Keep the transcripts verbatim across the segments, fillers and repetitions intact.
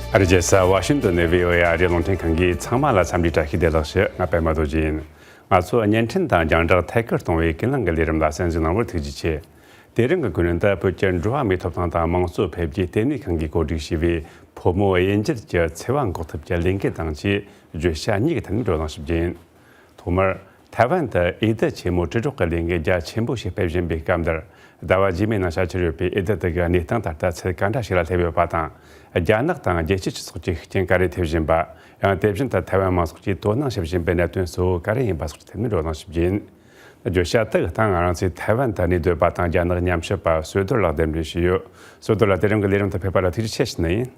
ཨ་རི་རྒྱལ་ས་ཝ་ཤིང་ཏོན་ནས་བྷི་ཨོ་ཨེ་ཨ་རིའི་རླུང་འཕྲིན་ཁང་གིས་ཚང་མ་ལ་འཚམས་འདྲི་བཀྲ་ཤིས་བདེ་ལེགས་ཞུ། ང་པད་མ་རྡོ་རྗེ་ཡིན། ང་ཚོ་བརྙན་འཕྲིན་དང་རྒྱང་བསྒྲགས་ཐད་ཀར་གཏོང་བའི་ཀུན་གླེང་གི་ལས་རིམ་ལ་གསན་གཟིགས་གནང་བར་ཐུགས་རྗེ་ཆེ། དེ་རིང་གི་ཀུན་གླེང་དུ་བོད་ཀྱི་འགྲོ་བ་མིའི་ཐོབ་ཐང་དང་དམངས་གཙོ་འཕེལ་རྒྱས་ལྟེ་གནས་ཁང་གིས་གོ་སྒྲིག་བྱས་པའི་ཕོ་མོ་དབྱེ་འབྱེད་ཀྱི་འཚེ་བ་འགོག་ཐབས་ཀྱི་ལས་འགུལ་དང་བཅས་བརྗོད་བྱ་གཉིས་ཀྱི་ཐད་ནས་བགྲོ་གླེང་ཞུ་རྒྱུ་ཡིན། ཐོག་མར། ཐའེ་ཝན་དུ་འོས་བསྡུ་ཆེན་མོ་དྲིལ་སྒྲོག་གི་ལས་འགུལ་རྒྱ་ཆེན་པོ་ཞིག་སྤེལ་བཞིན་པའི་སྐབས་འདིར། ཟླ་བ་རྗེས་མའི་ནང་བྱ་ཆེར་ཡོད་པའི་འོས་བསྡུ་དེ་གའི་གནས་སྟངས་ད་ལྟ་ཚད་ག་འདྲ་ཞིག་ལ་སླེབས་ཡོད་པ་དང་། རྒྱ་ནག་དང་རྒྱལ་སྤྱིའི་སྤྱི་ཚོགས་ཀྱི་ཤུགས་རྐྱེན་ག་རེ་ཐེབས་བཞིན་པ། ཡང་དེ་བཞིན་དུ་ཐའེ་ཝན་མང་ཚོགས་ཀྱིས་དོ་སྣང་བྱེད་བཞིན་པའི་གནད་དོན་གཙོ་བོ་ག་རེ་ཡིན་པ་སོགས་ཀྱི་ཐད་ནས་བགྲོ་གླེང་ཞུ་རྒྱུ་ཡིན། བརྗོད་བྱ་དེ་གི་སྟེང་ང་རང་ཚོས་ཐའེ་ཝན་དུ་གནས་སྡོད་པ་དང་རྒྱ་ནག་ཉམས་ཞིབ་པ་བསོད་རྡོར་ལགས་གདན་འདྲེན་ཞུས་ཡོད། བསོད་རྡོར་ལགས་དེ་རིང་གི་ལས་རིམ་དུ་ཕེབས་པ་ལ་ཐུགས་རྗེ་ཆེ་ཞུ་ནི་ཡིན།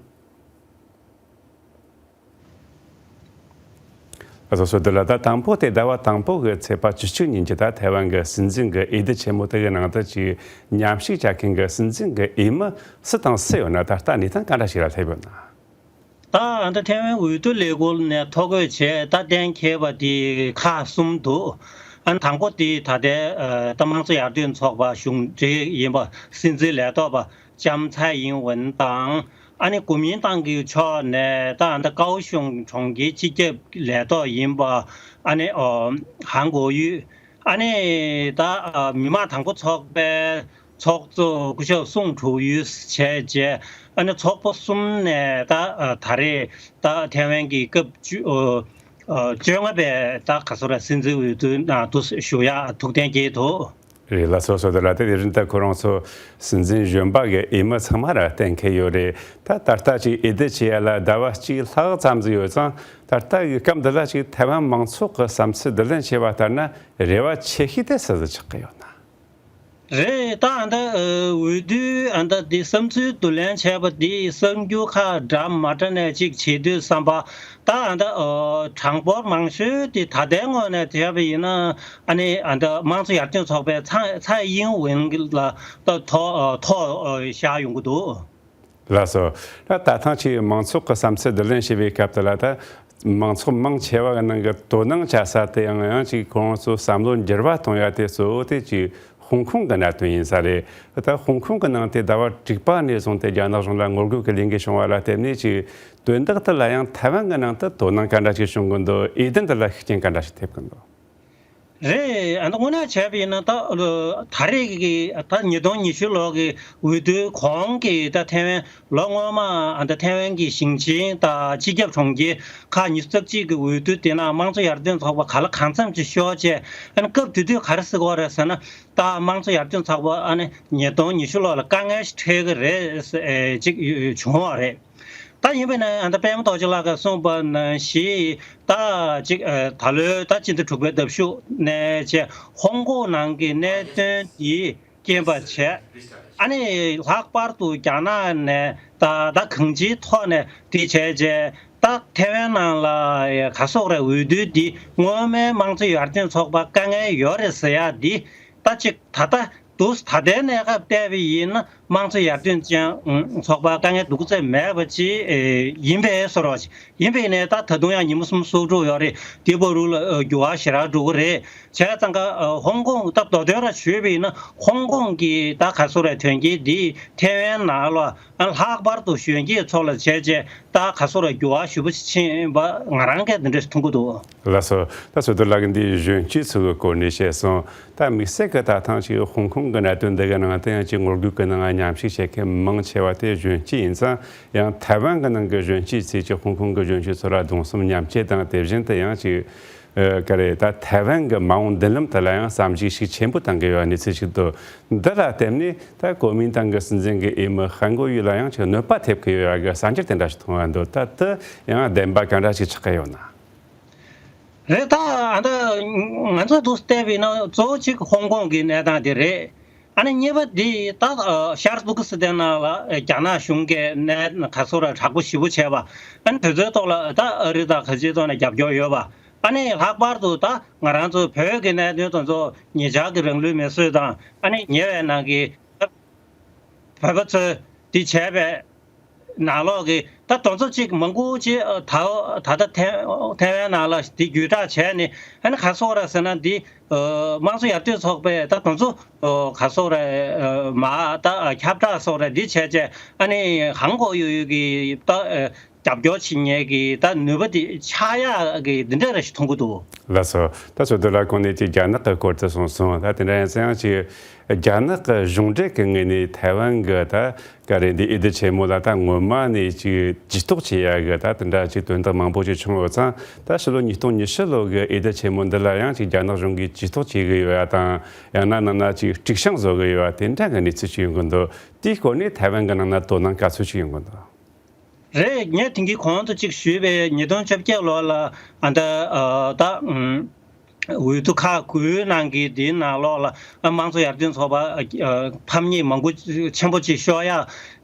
ལགས་སོ། བསོད་རྡོར་ལགས། ད་དང་པོ་དེ་ཟླ་བ་དང་པོ་གི་ཚེས་པ་བཅུ་གཅིག་ཉིན་གྱི་ད་ཐའེ་ཝན་གྱི་སྲིད་འཛིན་གྱི་འོས་བསྡུ་ཆེན་མོ་དེ་གི་ནང་དུ་ཅིག་མཉམ་ཞུགས་བྱ་མཁན་གྱི་སྲིད་འཛིན་གྱི་འོས་མི་སུ་དང་སུ་ཡོད་ན། ད་ལྟ་གནས་སྟངས་ག་འདྲ་ཞིག་ལ་སླེབས་ཡོད་ན། ད་ཨ་ད་ཐའེ་ཝན་འོས་བསྡུ་ལས་ཁུངས་ནས་ཐོ་འགོད་བྱས། ད་གཏན་འཁེལ་བ་དེ་ཁག་གསུམ་འདུག་ཨ་དང་པོ་དེ་ད་ལྟའི་ཨ་ད་དམངས་གཙོ་ཡར་ཐོན་ཚོགས་པ་གཞུང་འབྲེལ་ཡིན་པ་སྲིད་འཛིན་ལས་ཐོག་པ་ལྕམ་ཚའེ་ཡིན་ཝེན་དང་། ཨ་ནི་གོ་མིན་ཏང་གི་ཕྱོགས་ནས་ད་ཨ་ད་ཀའོ་ཤུང་གྲོང་ཁྱེར་སྤྱི་ཁྱབ་ལས་ཐོག་ཡིན་པ་ཨ་ནི་ཨོ་ཧན་གོ་ཡུས། ཨ་ནི་ད་ཨ་མི་དམངས་དང་པོ་ཚོགས་པའི་ཚོགས་གཙོ་སྐུ་ཞབས་སུང་ཁྲུའུ་ཡུས་བྱས་རྗེས། ཨ་ནི་ཚོགས་པ་གསུམ་ནས་ད་ཨ་ད་རེས་ད་ཐའེ་ཝན་གྱི་སྐབས་བཅུ་ཨོ་ཨོ་བཅོ་ལྔ་པའི་ད་ག་ཚོད་ར་སྲིད་འཛིན་འོས་བསྡུ་ནང་དུ་ཞུགས་ཡག་ཐུགས་གཏན་འཁེལ་འདུག་རེད། ལགས་སོ། བསོད་རྡོར་ལགས། དེ་རིང་ད་ཁོ་རང་ཚོ་སྲིད་འཛིན་གཞོན་པ་གི་འོས་མི་ཚང་མ་ར་གཏན་འཁེལ་ཡོད་རེད། ད་ད་ལྟ་ཅིག་འོས་བསྡུ་བྱེད་ཡ་ལ་ཟླ་བ་གཅིག་ལྷག་ཙམ་ཟིག་ཡོད་ཙང་། ད་ལྟ་གི་སྐབས་འདི་ལ་ཅིག་ཐའེ་ཝན་མང་ཚོགས་ཀྱི་བསམ་ཚུལ་བསྡུ་ལེན་བྱས་པ་ལྟར་ན། རེ་བ་ཆེ་ཤོས་དེ་སུ་ཟིག་ཆགས་ཀྱི་ཡོད་ན། རེད། ད་ཨ་ད་འོས་བསྡུ་ཨ་ད་དེ་བསམ་ཚུལ་བསྡུ་ལེན་བྱས་པ་དེ་གསར་འགྱུར་ཁག་འདྲ་མ་འདྲ་ནས་ཅིག་བྱེད་དུས་བསམ་པ། ད་ཨ་ད་གྲངས་འབོར་མང་ཤོས་དེ་ད་ལྟའི་ངོས་ནས་བྱས་པ་ཡིན་ན། ཨ་ནི་ཨ་ད་དམངས་གཙོ་ཡར་ཐོན་ཚོགས་པའི་ཚའེ་ཚའེ་ཡིན་ཝེན་ལ་ད་ཐོ་ཐོ་བཞག་ཡོང་གི་འདུག་ལགས་སོ། ད་ད་ཐེངས་ཀྱི་མང་ཚོགས་ཀྱི་བསམ་ཚུལ་བསྡུ་ལེན་བྱེད་པའི་སྐབས་དེ་ལ། ད་མང་ཚོགས་མང་ཆེ་བ་གི་ནང་གི་དོ་སྣང་བྱ་ས་དེ་ཡང་ཡང་ཅིག་ཁོང་ཚོ་བསམ་བློ་འགྱུར་བ་གཏོང་ཡ་དེ་གཙོ་བོ་དེ་ཅིག་ཧོང་ཀོང་གི་གནད་དོན་ཡིན་ས་རེད། ད་ཧོང་ཀོང་གི་ནང་དེ་ཟླ་བ་དྲུག་པ་ནས་བཟུང་སྟེ་རྒྱ་ནག་གཞུང་ལ་ངོ་རྒོལ་གྱི་ལས་འགུལ་བྱུང་བ་ལ་བརྟེན་ནས། ཅིག་དོན་དག་དེ་ལ་ཡང་ཐའེ་ཝན་གི་ནང་དུ་དོ་སྣང་ག་འདྲ་ཞིག་བྱུང་གི་འདུག་འོས་བསྡུ་འདི་ལ་ཤུགས་རྐྱེན་ག་འདྲ་ཞིག་ཐེབས་གི་འདུག་རེད། ཨ་ནི་དངོས་གནས་བྱས་པ་ཡིན་ན་ད་ད་རེས་ཀྱི་ད་ཉིས་སྟོང་ཉི་ཤུ་ལོ་གི་འོས་བསྡུ་གོང་གི་ད་ཐའེ་ཝན་ལོ་སྔོན་མ་ཨ་ད་ཐའེ་ཝན་གྱི་ཞིང་ཆེན་དང་སྤྱི་ཁྱབ་གྲོང་ཁྱེར་ཁག་ཉི་ཤུ་རྩ་གཅིག་གི་འོས་བསྡུ་དེ་ནང་དམངས་གཙོ་ཡར་ཐོན་ཚོགས་པ་ག་ལ་གང་འཚམ་ཅིག་ཤོར་བྱས། ཨ་ནི་སྐབས་དེ་དུས་ག་རེ་ཟེར་གྱི་ཡོད་རེད་ཟེར་ན། ད་དམངས་གཙོ་ཡར་ཐོན་ཚོགས་པ་ཨ་ནི་ཉིས་སྟོང་ཉི་ཤུ་ལོ་ལ་དཀའ་ངལ་ཞིག་འཕྲད་ཀྱི་རེད་ཟེར་ཅིག་བྱུང་བ་རེད། ད་ཡིན་པས་ན་ཨ་ད་པད་མ་རྡོ་རྗེ་ལགས་ཀྱིས་གསུངས་པ་ནང་བཞིན། ད་ཅིག་ཨ་ད་ལོའི་ད་སྤྱི་ཟླ་དྲུག་པའི་ཟླ་གཞུག་ནས་བྱས་ཧོང་ཀོང་ནང་གི་གནད་དོན་འདི་རྐྱེན་པ་བྱས། ཨ་ནི་ལྷག་པར་དུ་རྒྱ་ནག་ནས་ད་ད་གང་ཅིའི་ཐོག་ནས་དེ་བྱས་བྱས། ད་ཐའེ་ཝན་ནང་ལ་ག་སོག་ར་འོས་བསྡུ་འདི་སྔོན་མའི་དམངས་གཙོ་ཡར་ཐོན་ཚོགས་པ་དཀའ་ངལ་ཡོད་རེད་ཟེར་ཡ་འདི། ད་ཅིག་ད་ལྟ་འདུག་ད་ལྟའི་གནས་སྐབས་བལྟས་པ་ཡིན་ན། དམངས་གཙོ་ཡར་ཐོན་ཅན་ཚོགས་པ་དཀའ་ངལ་འདུག་ཚད་མེད་པ་ཅིག་ཨེ་ཡིན་པའི་བཟོ་འདྲ་ཅིག་ཡིན་པས་ནས། ད་ད་དུང་ཡང་ཉིན་མོ་སུམ་སོ་དྲུག་ཡོད་རེད། དེའི་བར་དུ་ལ་ཨ་འགྱུར་བ་ཞེ་དྲག་འགྲོ་གི་རེད། བྱས་ཙང་ཀ་ཨ་ཧོང་ཀོང་ད་མདོ་དོན་ར་ཞུས་པ་ཡིན་ན། ཧོང་ཀོང་གི་ད་ག་སོག་ར་དོན་རྐྱེན་འདི་ཐའེ་ཝན་ནང་ལ་ཨ་ལྷག་པར་དུ་གཞོན་སྐྱེས་ཚོ་ལ་བྱས་རྗེས་ད་ག་སོག་ར་འགྱུར་བ་ཞེ་པོ་ཅིག་ཕྱིན་པ་ང་རང་གིས་འདི་འདྲ་ཞིག་མཐོང་གི་འདུག་ལགས་སོ། ད་བསོད་རྡོར་ལགས་ཀྱིས་འདིའི་གཞོན་སྐྱེས་ཚོ་གི་སྐོར་ནས་བཤད་སོང་། ད་དམིགས་བསལ་གྱི་ད་ཐེངས་ཅིག་ཧོང་ཀོང་གི་གནད་དོན་འདི་གི་ནང་དུ་ཡང་ཅིག་ངོ་རྒོལ་གྱི་ནང་མཉམ་ཞུགས་བྱེད་མཁན་མང་ཆེ་བ་དེ་གཞོན་སྐྱེས་ཡིན་ཙང་། ཡང་ཐའེ་ཝན་གྱི་ནང་གི་གཞོན་སྐྱེས་ཚོས་ཅིག་ཧོང་ཀོང་གི་གཞོན་སྐྱེས་ཚོ་ལ་གདུང་སེམས་མཉམ་སྐྱེད་དང་། དེ་བཞིན་དུ་ཡང་ཅིག་ཨ་ག་རེ། ད་ཐའེ་ཝན་གྱི་མ་འོངས་མདུན་ལམ་དེ་ལ་ཡང་བསམ་གཞིག་ཤུགས་ཆེན་པོ་བཏང་གི་ཡོད་གནས་ཚུལ་ཞིག་འདུག་འདི་ལ་བརྟེན་ནས་ད་གོ་མིན་ཏང་གི་སྲིད་འཛིན་གྱི་འོས་མི་ཧན་གོ་ཡུས་ལ་ཡང་ཅིག་གནོད་པ་ཐེབས་ཀྱི་ཡོད་ཡ་གི་གསར་འགྱུར་དེ་འདྲ་ཞིག་མཐོང་བ་འདུག་ད་དེ་ཡང་བདེན་པ་ག་འདྲ་ཞིག་ཆགས་ཀྱི་ཡོད་ན། རེད། ད་ཨ་ད་ང་ཚོ་འདུག་བལྟས་པ་ཡིན་ན་གཙོ་བོ་གཅིག་ཧོང་ཀོང་གི་གནས་སྟངས་དེ་རེད། ཨ་ནི་གཉིས་པ་འདི་ད་ཨ་ཤར་ཏུར་ཀི་སི་ཐན་ནང་ལ་ཨ་རྒྱ་ནག་གཞུང་གིས་གནས་ག་ཚོད་ར་དྲག་པོ་ཞེ་པོ་བྱས་པ། ཨ་ནི་དེ་ཚོའི་ཐོག་ལ་ད་ཨ་རི་དང་ག་ཅིའི་ཐོག་ནས་རྒྱབ་སྐྱོར་ཡོད་པ། ཨ་ནི་ལྷག་པར་དུ་ད་ང་རང་ཚོ་བོད་ཀྱི་གནད་དོན་དེ་ཚོ་ཉེ་ཆར་གྱི་རང་ལུས་མེར་སྲེག་དང་། ཨ་ནི་ཉེ་བའི་ནང་གི་བོད་པ་ཚོས་འདི་བྱས་པའི་ནང་ལོགས་ཀྱི་ད་དེ་ཚོ་གཅིག་མང་པོ་ཅིག་ད་ད་ལྟ་ཐའེ་ཐའེ་ཝན་ནང་ལ་འདི་བརྒྱུད་བསྒྲགས་བྱས་ནས། ཨ་ནི་ག་སོག་ར་ཟེར་ན་འདི་དམངས་གཙོ་ཡར་ཐོན་ཚོགས་པས་ད་དེ་ཚོ་ག་སོག་ར་མ་ད་ཁྱབ་བསྒྲགས་སོགས་ར་འདི་བྱས་བྱས། ཨ་ནི་ཧན་གོ་ཡུས་ཀྱི་ད་ རྒྱབ་སྐྱོར་བྱེད་མཁན་གྱི་ད་ནུས་པ་དེ་ཆགས་ཡག་གི་འདི་འདྲ་རེ་ཞིག་མཐོང་གི་འདུག་ལགས་སོ། ད་སོ་དུ་ལ་གོང་ནས་ཀྱི་རྒྱ་ནག་གི་སྐོར་དུ་གསུངས་སོང་། ད་དེ་འདྲ་ཡིན་ཙང་ཀྱི་རྒྱ་ནག་གི་གཞུང་འབྲེལ་གྱི་ངོས་ནས་ཐའེ་ཝན་གྱི་ད་ག་རེ་འདི་འོས་བསྡུ་ཆེན་མོ་ལ་ད་སྔོན་མ་ནས་ཀྱི་ཇུས་གཏོགས་བྱེད་ཡག་གི་ད་དེ་འདྲ་ཅིག་དོན་དག་མང་པོ་ཅིག་བྱུང་ཡོད་ཙང་། ད་ཕྱི་ལོ་ཉིས་སྟོང་ཉི་ཤུ་ལོ་གི་འོས་བསྡུ་ཆེན་མོ་འདི་ལ་ཡང་ཅིག་རྒྱ་ནག་གཞུང་གིས་ཇུས་གཏོགས་བྱེད་གི་ཡོད་ཡ་དང་། ཡང་ན་ནང་ན་ཅིག་དཀྲུག་ཤིང་བཟོ་གི་ཡོད་ཡ་དེ་འདྲ་གི་གནས་ཚུལ་ཅིག་ཡོང་གི་འདུག་དེའི་སྐོར་ནས་ཐའེ་ཝན་གྱི་ནང་ན་དོ་སྣང་ག་ཚོད་ཅིག་ཡོང་གི་འདུག་རེད། ངས་དེང་གི་གོང་དུ་གཅིག་ཞུས་པའི་ཉིས་སྟོང་བཅོ་བརྒྱད་ལོ་ལ་ཨ་ད་ཨ་ད་ཨུམ་འོས་བསྡུ་ཁག་དགུའི་ནང་གི་དེའི་ནང་ལོགས་ལ་ཨ་དམངས་གཙོ་ཡར་ཐོན་ཚོགས་པ་ཨ་ཕམ་ཉེས་མང་པོ་ཆེན་པོ་ཅིག་ཤོར་ཡ།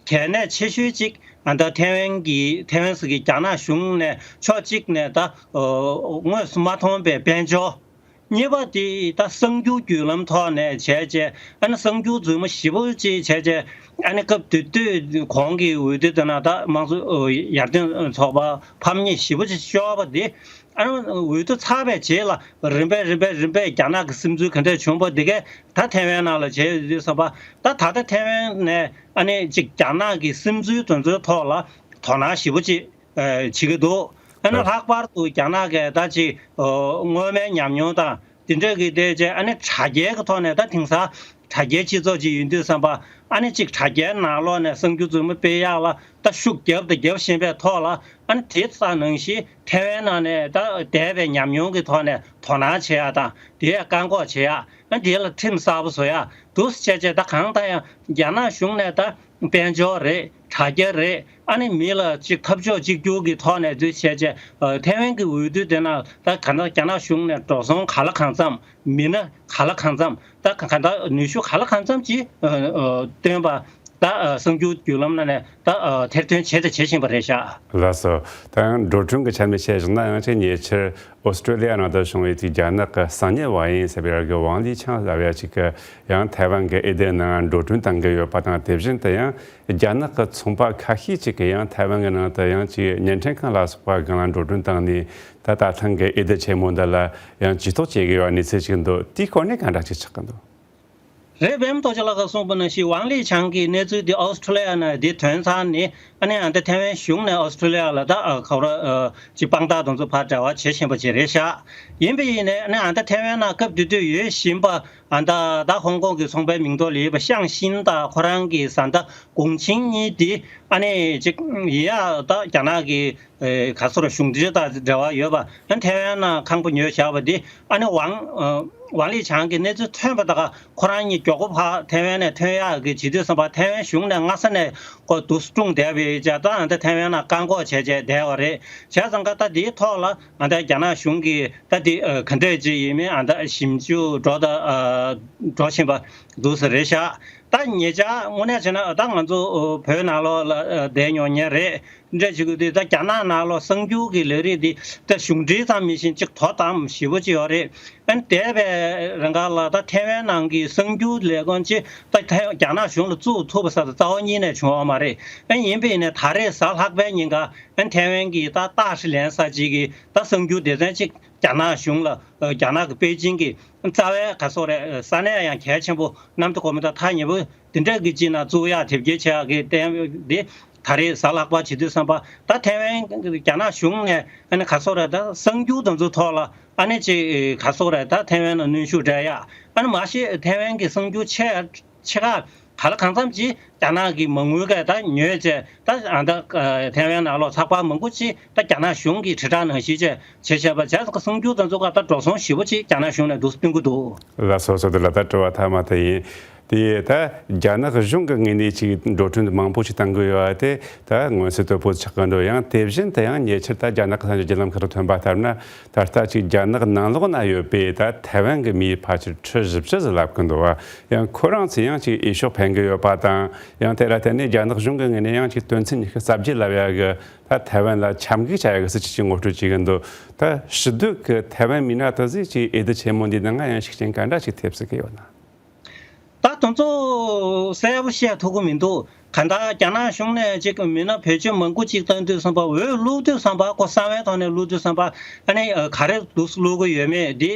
གལ་གནད་ཆེ་ཤོས་གཅིག་ཨ་ད་ཐའེ་ཝན་གྱི་ཐའེ་ཝན་ཟེར་གི་རྒྱ་ནག་གཞུང་ནས་ཕྱོགས་གཅིག་ནས་ད་ཨ་དངོས་སུ་མ་མཐོང་པའི་དཔལ་འབྱོར། གཉིས་པ་དེ་ད་གསར་འགྱུར་བརྒྱུད་ལམ་ཐོག་ནས་བྱས་རྗེས་ཨ་ནི་གསར་འགྱུར་རྫུན་མ་ཞེ་པོ་ཅིག་བྱས་རྗེས་ཨ་ནི་སྐབས་དེ་དུས་གོང་གི་འོས་བསྡུ་དེ་ན་ད་དམངས་གཙོ་ཡར་ཐོན་ཚོགས་པ་ཕམ་ཉེས་ཞེ་པོ་ཅིག་ཤོར་བ་དེ། ཨ་ནི་འོས་བསྡུ་ཚར་བའི་རྗེས་ལ་རིམ་པས་རིམ་པས་རིམ་པས་རྒྱ་ནག་གི་སིམ་འཛུལ་ག་འདྲས་བྱུང་བ་དེ་གས་ད་ཐའེ་ཝན་ནང་ལ་བྱས་ཡོད་དུས་ཙམ་པ། ད་ད་ལྟ་ཐའེ་ཝན་ནས་ཨ་ནི་ཅིག་རྒྱ་ནག་གི་སིམ་འཛུལ་དེ་ཚོའི་ཐོག་ལ་དོ་སྣང་ཞེ་པོ་ཅིག་ཨ་བྱེད་ཀྱི་འདུག་ཨ་ནི་ལྷག་པར་དུ་རྒྱ་ནག་གིས་ད་ཅིག་ཨ་སྔོན་མའི་ཉམས་མྱོང་དང་དེ་འདྲ་གི་དེ་བྱས་ཨ་ནི་དྲ་རྒྱའི་གི་ཐོག་ནས་ད་དེང་སང་དྲ་རྒྱའི་སྤྱི་ཚོགས་ཅིག་ཡིན་དུས་ཙམ་པ། ཨ་ནི་ཅིག་དྲ་རྒྱའི་ནང་ལོགས་ནས་གསར་འགྱུར་རྫུན་མ་སྤེལ་ཡག་ལ་ད་ཤུགས་བརྒྱབ་དང་རྒྱབ་བཞིན་པའི་ཐོག་ལ་ཨ་ནི་དེ་ཙམ་ནང་བཞིན་ཐའེ་ཝན་ནང་ནས་ད་འདས་པའི་ཉམས་མྱོང་གི་ཐོག་ནས་དོ་སྣང་བྱེད་ཡག་དང་དེ་ཡང་བཀག་འགོག་བྱེད་ཡག་ཨ་དེ་ལ་ཁྲིམས་གསར་པ་བཟོ་ཡག་འདུག་སེ་བྱས་བྱས་ད་གང་ལྟར་ཡང་རྒྱ་ནག་གཞུང་ནས་ད། དཔལ་འབྱོར་རེད། དྲ་རྒྱ་རེད། ཨ་ནི་མི་ལ་ཅིག་འཐབ་ཕྱོགས་གཅིག་གྱུར་གྱི་ཐོག་ནས་འདུས་བྱས་བྱས་ཨ་ཐའེ་ཝན་གྱི་འོས་བསྡུ་དེ་ན་ད་ག་ན་རྒྱ་ནག་གཞུང་ནས་འགྲོ་སོང་ག་ལ་གང་འཚམ། མི་སྣ་ག་ལ་གང་འཚམ། ད་ག་ག་ད་ནུས་ཤུགས་ག་ལ་གང་འཚམ་ཅིག་ཨ་ཨ་བཏོན་པ་ད་ཨ་གསར་འགྱུར་བརྒྱུད་ལམ་ནང་ནས་ད་ཨ་ཐེར་འདོན་བྱས་དང་བྱེད་བཞིན་པ་རེད་ཤག་ལགས་སོ། ད་ཡང་འགྲོ་གྲོན་གྱི་ཆ་ནས་བཤད་བཞག་ན་ཡང་ཅིག་ཉེ་ཆར། ཨོ་སི་ཀྲོ་ལི་ཡ་ནང་དུ་བྱུང་བའི་དེ་རྒྱ་ནག་གི་གསང་ཉུལ་བ་ཡིན་ཟེར་བའི་གི་ཝང་ལི་ཆང་ཟེར་བ་ཅིག་གི་ཡང་ཐའེ་ཝན་གྱི་ཨེ་ལྡན་ནང་འགྲོ་གྲོན་བཏང་གི་ཡོད་པ་དང་། དེ་བཞིན་དུ་ཡང་རྒྱ་ནག་གི་ཚོང་པ་ཁ་ཤས་ཅིག་གིས་ཡང་ཐའེ་ཝན་གྱི་ནང་དུ་ཡང་ཅིག་བརྙན་འཕྲིན་ཁང་ལ་སོགས་པ་སྒང་ལ་འགྲོ་གྲོན་བཏང་ནས་ད་ད་ཐེངས་ཀྱི་ཨེ་ལྡན་ཆེན་མོ་འདི་ལ་ཡང་ཇུས་གཏོགས་བྱེད་ཀྱི་ཡོད་གནས་ཚུལ་ཞིག་འདུག་དེའི་སྐོར་ནས་གང་འདྲ་ཅིག་ཆགས་ཀྱི་འདུག་རེད། པད་མ་རྡོ་རྗེ་ལགས་ཀྱིས་གསུངས་པ་ནང་བཞིན་ཝང་ལི་ཆང་གི་གནས་ཚུལ་འདི་ཨོ་སི་ཀྲོ་ལི་ཡ་ནང་འདི་ཐོན་ཚར་ནས་ཨ་ནི་ཨ་ད་ཐའེ་ཝན་གཞུང་ནས་ཨོ་སི་ཀྲོ་ལི་ཡ་ལ་ད་ཨ་ག་རེ་ཨ་ཅིག་དཔང་རྟགས་དེ་ཚོ་ཕར་འབྲེལ་བ་བྱེད་བཞིན་པ་ཅིག་རེད་ཤག་ཡིན་པ་ཡིན་ནའི་ཨ་ནི་ཨ་ད་ཐའེ་ཝན་ནང་སྐབས་དེ་དུས་ཡོད་བཞིན་པ་ཨ་ད་ད་ཧོང་ཀོང་གི་ཚོང་པའི་མིང་ཐོག་ལ་ཡོད་པ་ཤང་ཤིན་དང་ཁོ་རང་གི་བཟའ་ཟླ་གུང་ཆིང་གཉིས་འདི་ཨ་ནི་ཅིག་ཡིན་ཡ་ད་རྒྱ་ནག་གི་ཨེ་ག་སོ་ར་གཞུང་འབྲེལ་དང་འབྲེལ་བ་ཡོད་པ། ཨ་ཐའེ་ཝན་ནང་ཁང་པ་ཉོས་བཞག་པ་འདི་ཨ་ནི་ཝང་ཨ་ཝང་ལི་ཆང་གི་གནས་ཚུལ་ཐོན་པ་དང་ཁོ་རང་གཉིས་མགྱོགས་པོ་ཕར་ཐའེ་ཝན་ནས་ཐོན་ཡག་གི་བྱེད་དུས་ཙམ་པ་ཐའེ་ཝན་གཞུང་ནས་སྔ་ས་ནས་ཁོ་འདུག་སེ་སྲུང་བསྡད་པའི་བྱས་ཙང་ཨ་ད་ཐའེ་ཝན་ནང་བཀག་འགོག་བྱས་བྱས་བསྡད་པ་རེད། བྱས་ཙང་ཀ་ད་འདིའི་ཐོག་ལ་ཨ་ད་རྒྱ་ནག་གཞུང་གིས་ད་འདི་ཨ་ག་འདྲས་ཅིག་ཡིན་མིན་ཨ་ད་ཞིབ་འཇུག་འགྲོ་ད་ཨ་འགྲོ་བཞིན་པ་འདུག་ས་རེད་ཤག་ད་ཉེ་ཆར་དངོས་གནས་བྱས་ན་ད་ང་ཚོ་ཨ་བོད་ནང་ལོགས་ལ་ཨ་བསྡད་མྱོང་མཁན་རེད། འདྲ་བྱེད་དགོས་དུས་ད་རྒྱ་ནག་ནང་ལོགས་གསར་འགྱུར་གྱི་ལས་རིགས་འདི་ད་གཞུང་འབྲེལ་ཙམ་མིན་ཞིང་གཅིག་དོ་དམ་ཞེ་པོ་ཅིག་ཡོད་རེད། ཨ་ནི་འདས་པའི་རིང་ག་ལ་ད་ཐའེ་ཝན་ནང་གི་གསར་འགྱུར་ལས་ཁུངས་ཅིག་ད་ཐའེ་རྒྱ་ནག་གཞུང་ལ་བཙུགས་ཐུབ་པ་ས་ད་རྩ་བ་ཉིད་ནས་བྱུང་བ་མ་རེད། ཨ་ནི་ཡིན་པས་ནས་ད་རེས་གཟའ་ལྷག་པའི་ཉིན་ཀ་ཨ་ནི་ཐའེ་ཝན་གྱི་ད་ཏཱ་ཧྲི་ལན་ས་ཅིག་གི་ད་གསར་འགྱུར་སྡེ་ཚན་ཅིག་རྒྱ་ནག་གཞུང་ལ་ཨ་རྒྱ་ནག་གི་པེ་ཅིང་གི་རྩ་བའི་ག་སོག་རེད་ས་གནས་ཡང་གལ་ཆེན་པོ་གནམ་བདེ་སྒོ་མོ་དང་ཐག་ཉེ་པོ་དེ་འདྲ་གི་ཅིག་ན་བཙུགས་ཡག་དེབ་སྐྱེལ་བྱེད་ཡག་གི་ཏན་འདི་ད་རེས་གཟའ་ལྷག་པ་བྱེད་དུས་ཙམ་པ་ད་ཐའེ་ཝན་རྒྱ་ནག་གཞུང་ནས་ཨ་ནི་ག་སོག་རེད་ད་གསར་འགྱུར་དེ་ཚོ་ཐོག་ལ་ཨ་ནི་ཅིག་ག་སོག་རེད་ད་ཐའེ་ཝན་ལ་གནོན་ཤུགས་སྤྲད་ཡག་ཨ་ནི་མ་གཞི་ཐའེ་ཝན་གྱི་གསར་འགྱུར་ཆེ་ཆེ་ཁག་ག་ལ་གང་འཚམ་ཅིག་རྒྱ་ནག་གི་མ་དངུལ་གས་ད་ཉོས་བྱས་ད་ཨ་ད་ཐའེ་ཝན་ནང་ལོགས་ཚགས་པར་མང་པོ་ཅིག་ད་རྒྱ་ནག་གཞུང་གི་དྲིལ་བསྒྲགས་ནང་བཞིན་བྱས་བྱས་བྱས་པ་བྱས་ཙང་གསར་འགྱུར་དེ་ཚོ་ག་ད་འགྲོ་སོང་ཞེ་པོ་ཅིག་རྒྱ་ནག་གཞུང་ནས་འདུག་སྟོན་གྱི་འདུག་ལགས་སོ། སོ་དེ་ལ་ད་དྲི་བ་མཐའ་མ་དེ་ཡིན། དེ་ད་རྒྱ་ནག་གཞུང་གི་ངོས་ནས་ཅིག་འགྲོ་གྲོན་མང་པོ་ཞིག་བཏང་གི་ཡོད་པ་དེ་ད་མངོན་གསལ་དོད་པོ་ཆགས་ཀྱི་འདུག་ཡང་དེ་བཞིན་དུ་ཡང་ཉེ་ཆར་ད་རྒྱ་ནག་གི་གསར་འགྱུར་བརྒྱུད་ལམ་ཁག་ཏུ་ཐོན་པ་ལྟར་ན། ད་ལྟ་ཅིག་རྒྱ་ནག་ནང་ལོགས་ན་ཡོད་པའི་ད་ཐའེ་ཝན་གྱི་མིའི་ཕལ་ཆེར་ཁྲི་བཞི་བཅུ་ཟིག་ལབ་ཀྱི་འདུག་བ། ཡང་ཁོ་རང་ཚོས་ཡང་ཅིག་འོས་ཤོག་འཕེན་གྱི་ཡོད་པ་དང་། ཡང་དེ་ལ་བརྟེན་ནས་རྒྱ་ནག་གཞུང་གི་ངོས་ནས་ཡང་ཅིག་དོན་ཚན་ཉི་ཤུ་རྩ་བརྒྱད་ལབ་ཡ་གི་ད་ཐའེ་ཝན་ལ་ཆབ་འགུག་བྱ་ཡ་གི་སྲིད་ཇུས་ཅིག་ངོ་སྤྲོད་བྱེད་ཀྱི་འདུག་ད་ཕྱི་སྡོད་ཀྱི་ཐའེ་ཝན་མི་སྣ་དེ་ཚོས་ཅིག་འོས་བསྡུ་ཆེན་མོ་འདིའི་ནང་ང་ཡང་ཤུགས་རྐྱེན་ག་འདྲ་ཅིག་ཐེབས་སྲིད་ཀྱི་ཡོད་ན། ད་དེ་ཚོ་གསལ་པོ་བཤད་ཐུབ་ཀྱི་མི་འདུག་གང་ལྟར་རྒྱ་ནག་གཞུང་ནས་ཅིག་མི་སྣ་བེད་སྤྱོད་མང་པོ་ཅིག་བཏང་དུས་ཙམ་པ། འོས་བླུག་དུས་ཙམ་པ། ཁོ་གསང་བའི་ཐོག་ནས་བླུག་དུས་ཙམ་པ། ཨ་ནི་ག་རེ་འདུག་བླུག་གི་ཡོད་མེད་འདི་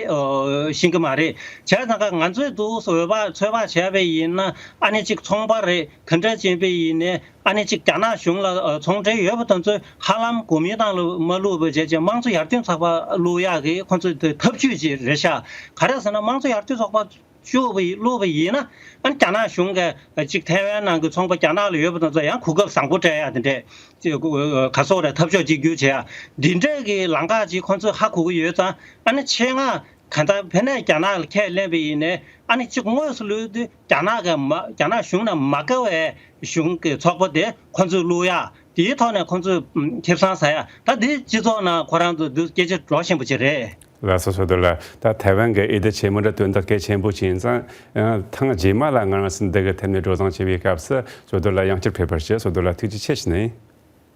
ཤེས་ཀྱི་མ་རེད། བྱས་ཙང་ང་ཚོས་འདུག་འོས་པ་ཚོད་དཔག་བྱས་པ་ཡིན་ན། ཨ་ནི་ཅིག་ཚོང་པ་རེད། ག་འདྲ་ཅིག་ཡིན་པ་ཡིན་ནའི། ཨ་ནི་ཅིག་རྒྱ་ནག་གཞུང་ལ་ཚོང་འབྲེལ་ཡོད་པ་དེ་ཚོས་ཧ་ལམ་གོ་མིན་ཏང་ལ་མ་བླུགས་པ་བྱས་བྱས། དམངས་གཙོ་ཡར་ཐོན་ཚོགས་པ་བླུག་ཡག་གི་ཁོ་ཚོའི་ཐབས་ཇུས་ཅིག་རེད་ཤག་ག་རེ་ཟེར་ན། དམངས་གཙོ་ཡར་ཐོན་ཚོགས་པ་བཅུག་པ་ཡིན། བླུགས་པ་ཡིན་ན། ཨ་ནི་རྒྱ་ནག་གཞུང་གིས་ཅིག་ཐའེ་ཝན་ནང་གི་ཚོང་པ་རྒྱ་ནག་ལ་ཡོད་པ་དེ་ཚོ་ཡང་གོ་སྐབས་བཟང་པོ་སྤྲད་ཡག་དེ་འདྲས། ཅིག་ག་སོགས་རེད། འཐབ་ཕྱོགས་གཅིག་གྱུར་བྱེད་ཡག་འདི་འདྲས་ཀྱི་ལམ་ཁ་ཅིག་ཁོ་ཚོས་ཧ་གོ་གི་ཡོད་ཙང་། ཨ་ནི་ཆེད་མངགས་གང་ལྟར་ཕ་ནས་རྒྱ་ནག་ལ་ཁས་ལེན་པ་ཡིན་ནའི། ཨ་ནི་ཅིག་དངོས་སུ་བླུགས་དུས་རྒྱ་ནག་གི་མ་རྒྱ་ནག་གཞུང་ནང་མ་དགའ་བའི་གཞུང་གི་ཚོགས་པ་དེ་ཁོ་ཚོས་བླུག་ཡག་དེའི་ཐོག་ནས་ཁོ་ཚོས་ཨམ་ཁེ་བཟང་ཟ་ཡག་ད་འདི་སྤྱི་ཚོགས་ནང་ཁོ་རང་ཚོ་འདི་སྐད་ཆ་འགྲོ་བཞིན་པ་ཅིག་རེད། ལགས་སོ། བསོད་རྡོར་ལགས། ད་ཐའེ་ཝན་གྱི་འོས་བསྡུ་ཆེན་མོ་འདྲ་དོན་དག་གལ་ཆེན་པོ་ཅིག་ཡིན་ཙང་། ཡང་ཐེངས་རྗེས་མ་ལ་ང་རང་ཚོ་འདི་གི་ཐད་ནས་འགྲོ་སྟངས་བྱེད་པའི་སྐབས་སུ་བསོད་རྡོར་ལགས་ཡང་བསྐྱར་ཕེབས་པར་བྱེད། བསོད་རྡོར་ལགས་ཐུགས་རྗེ་ཆེ་ཞུ་ནི་ཡིན།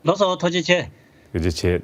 ལགས་སོ། ཐུགས་རྗེ་ཆེ། ཐུགས་རྗེ་ཆེ།